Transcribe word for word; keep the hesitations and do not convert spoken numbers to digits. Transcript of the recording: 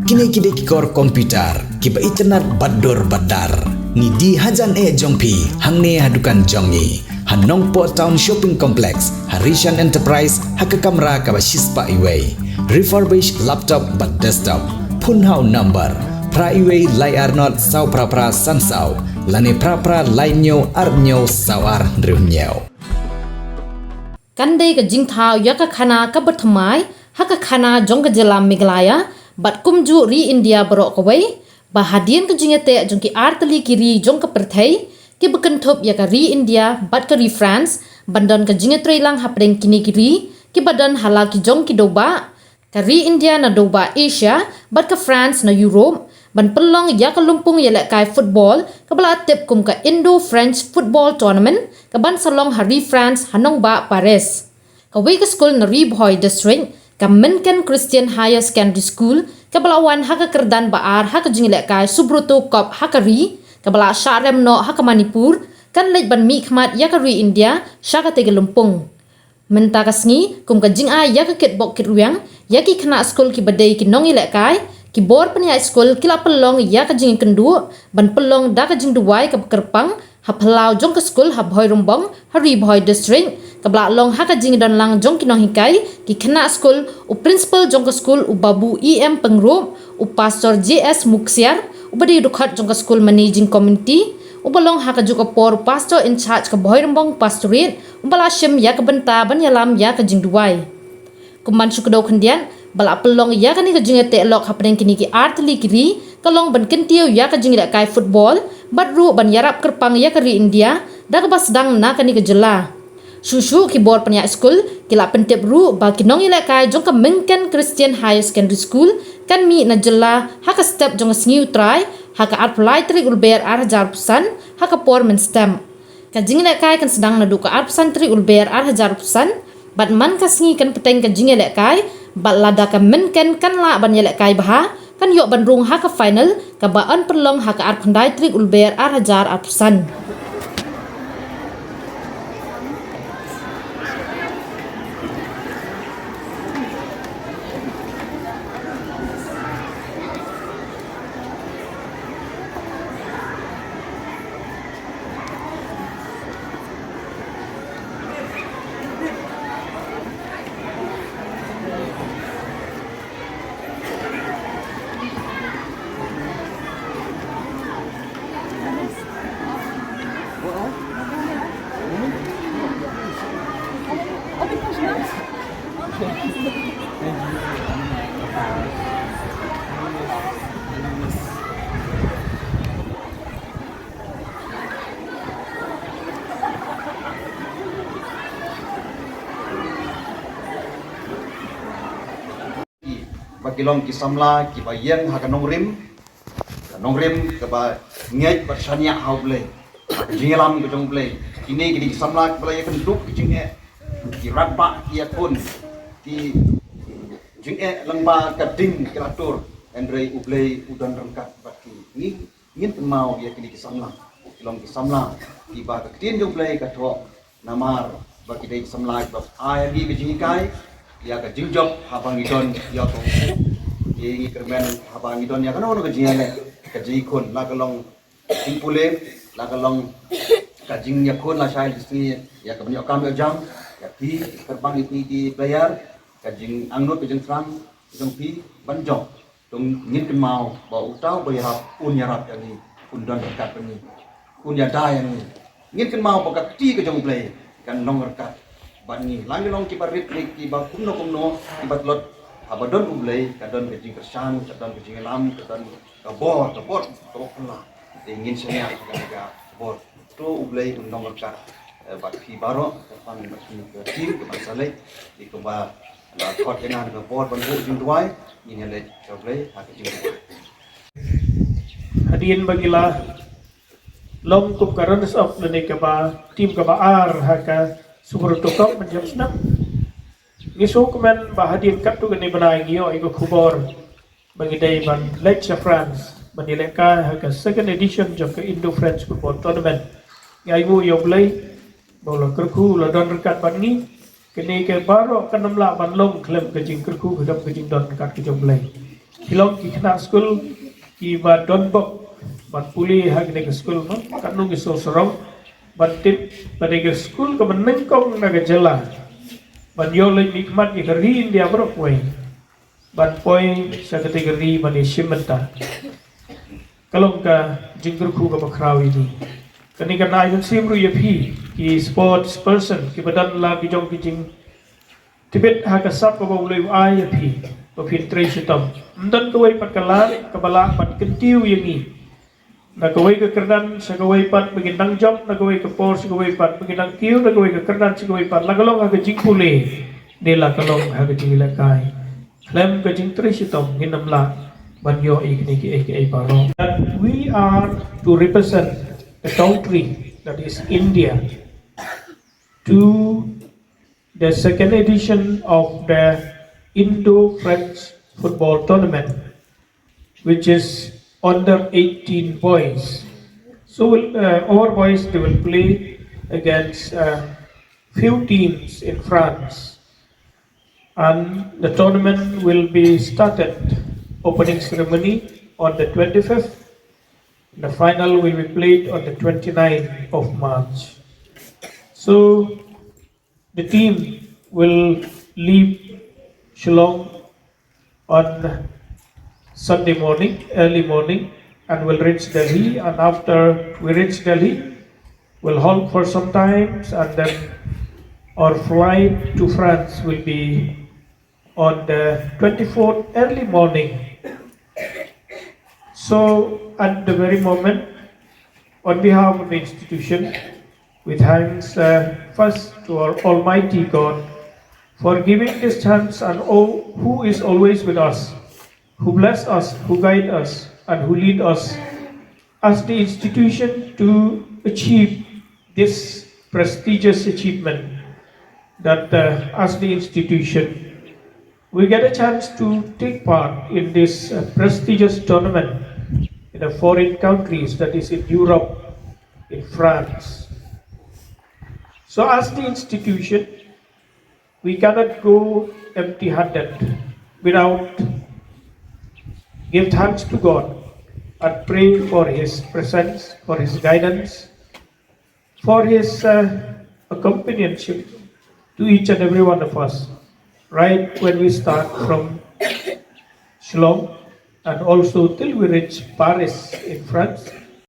Kine ki dei ki kor computer kiba itynnad bad dur bad dar. Ngi die hajan eh jong phi hangne ha dukan jong ngi, ha Nongpoh Town Shopping Complex, ha Rishan Enterprise, ha ka kamra kaba shispah iwei. Refurbished laptop bad desktop. Phone ha u number phra iwei lai ar not saw phra phra san saw lane phra phra lai hynñiew ar hynñiew saw ar hynriew hynñiew. Kan dei ka jingthaw ïa ka khana kaba thymmai ha ka khana jong ka jylla Meghalaya bad kumjuh ri India baroh kawei, ba hadien ka jingïateh jong ki artylli ki ri jong ka pyrthei kiba kynthup ïa ka ri India bad ka ri France, ban don ka jingïatreilang hapdeng kine ki ri kiba don ha la ki jong ki dewbah, ka ri India na dewbah Asia bad ka France na Europe, ban pynlong ïa ka lympung ïalehkai football kaba la tip kum ka Indo-French Football Tournament, kaban sa long ha ri France ha nongbah Paris. Kawei ka skul na Ri Bhoi District, ka Mynken Christian Higher Secondary School, kaba la wan ha ka kyrdan ba ar ha ka jingïalehkai Subroto Cup ha ka ri, kaba la shah rem noh ha ka Manipur, kan leit ban mihkhmat ïa ka ri India sha katei ka lympung. Mynta ka sngi, kum ka jingai ïa ka kitbok kitrwiang ïa ki khynnah skul kiba dei ki nongïalehkai, ki bor pynïaid skul ki la pynlong ïa ka jingkynduh ban pynlong da ka jingduwai kaba kyrpang ha phyllaw jong ka skul ha Bhoirymbong, ha Ri Bhoi District, kaba la long ha ka jingdonlang jong ki nonghikai, ki khynnah skul, u principal jong ka skul u Babu E M Pyngrope, u Pastor J S Muksiar, uba dei u dkhot jong ka skul managing committee, uba long ha kajuh ka por u pastor in charge ka Bhoirymbong Pastorate, uba la shim ïa ka bynta ban ïalam ïa ka jingduwai. Kumban shu kdew khyndiat ba la pynlong ïa kane ka jingïateh lok hapdeng kine ki artylli ki ri, ka long ban kyntiew ïa ka jingïalehkai football bad ruh ban ïarap kyrpang ïa ka ri India da kaba sdang na kane ka jylla. Shuh shuh ki bor pynïaid skul ki la pyntip ruh ba ki nongïalehkai jong ka Mynken Christian Higher Secondary School kan mih na jylla ha ka step jong ka sngi U Trai, ha ka arphew lai tarik u Lber ar hajar arphew san, ha ka por mynstep. Ka jingïalehkai kan sdang naduh ka arphew san tarik u Lber ar hajar arphew san, bad man ka sngi kan bteng ka jingïalehkai, bad lada ka Mynken kan lah ban ïalehkai bha, kan ïoh ban rung ha ka final, kaba yn pynlong ha ka arphew khyndai tarik u Lber ar hajar arphew san. Ba ki long ki samla kiba ïeng ha ka nongrim, ka nongrim kaba ngeit bad shaniah ha U Blei, ha ka jingïalam ka jong U Blei. Kine ki dei ki samla kiba la ïakynduh ki jingeh, ki radbah ki ïakhun, ki jingeh lyngba ka ding ki la tur. Hynrei U Blei u don ryngkat bad ki. Ngi Ngin kynmaw ïa kine ki samla, ki long ki samla kiba ka ktien jong U Blei ka thoh, namar ba ki dei ki samla kiba ai ïa ngi ka jinghikai, ïa ka jingjop haba ngi don ïa ka, ïa ngi kyrmen haba ngi don ïa kano kano ka jingïaleh, ka jingïakhun, la ka long jingpule, la ka long ka jingïakhun lashai lashisngi, ïa ka ban ïoh kam ïoh jam, ïa phi kyrpang, ïa phi ki player, ka jingangnud ka jingthrang jong phi ban jop. To ngin kynmaw ba uta uba ïarap un ïarap ïa ngi, un don ryngkat bad ngi, un ïada ïa ngi. Ngin kynmaw ba ka kti ka jong U Blei kan long ryngkat bad ngi. La ngi long kiba rit, kiba kumno kumno, kiba tlot, haba don U Blei ka don ka jingkyrshan, ka don ka jingïalam, ka don ka bor, ka bor, ka bor pynlah. Te ngin shaniah ïa ka bor. To U Blei un long ryngkat, eh, bad phi baroh, kyrpang bad phi ka team kaba sa leit, te kumba la khot ïa nga da ka bor ban buh jingduwai, ngin ïaleit sha U Blei ha ka jingduwai. Hadien ba ngi la long kum ka runners up lane kaba team kaba ar ha ka Subroto Cup mynjur snem, ngi sngewkmen ba hadien katto katne bnai ngi ïoh ïa ka khubor ba ngi dei ban leit sha France ban ïalehkai ha ka second edition jong ka Indo-French Football Tournament. Ngi ainguh ïa U Blei ba u la kyrkhu, u la don ryngkat bad ngi. Kane ka baroh kan ym lah ban long khlem ka jingkyrkhu, khlem ka jingdon ryngkat ka jong U Blei. Ki long ki khynnah skul kiba don bok ban pule ha kane ka skul, no, katno ngi sngewsarong ban tip ba dei ka skul kaba nyngkong na ka jylla ban ïoh leit mihkhmat ïa ka ri India baroh kawei ban poi sha katei ka ri ban ïashim bynta. Ka long ka jingkyrkhu kaba khraw ïa ngi. Kane kan ai mynsiem ruh ïa phi ki sports person kiba don la ki jong ki jing tbit ha ka sap kaba U Blei u ai ïa phi ba phin trei shitom. Ym don kawei pat ka lad kaba lah ban kyntiew ïa ngi na kawei ka kyrdan sha kawei pat ba ngin nang jop, na kawei ka por sha kawei pat ba ngin nang kiew, na kawei ka kyrdan sha kawei pat, la ka long ha ka jingpule ne la ka long ha ka jingïalehkai. Khlem ka jingtrei shitom ngin ym lah ban ïoh ïa kine kiei kiei baroh. That we are to represent the country, that is India, to the second edition of the Indo-French football tournament, which is under eighteen boys. So we'll, uh, our boys, they will play against a few teams in France. And the tournament will be started, opening ceremony on the twenty-fifth. The final will be played on the twenty-ninth of March. So the team will leave Shillong on Sunday morning, early morning, and will reach Delhi. And after we reach Delhi, we'll halt for some time, and then our flight to France will be on the twenty-fourth early morning. So at the very moment, on behalf of the institution, we thanks, uh, first to our Almighty God for giving this chance and all who is always with us, who bless us, who guide us, and who lead us as the institution to achieve this prestigious achievement, that, uh, as the institution, we get a chance to take part in this, uh, prestigious tournament in the foreign countries, that is in Europe, in France. So as the institution, we cannot go empty-handed without give thanks to God and pray for His presence, for His guidance, for His, uh, companionship to each and every one of us, right when we start from Shillong and also till we reach Paris in France,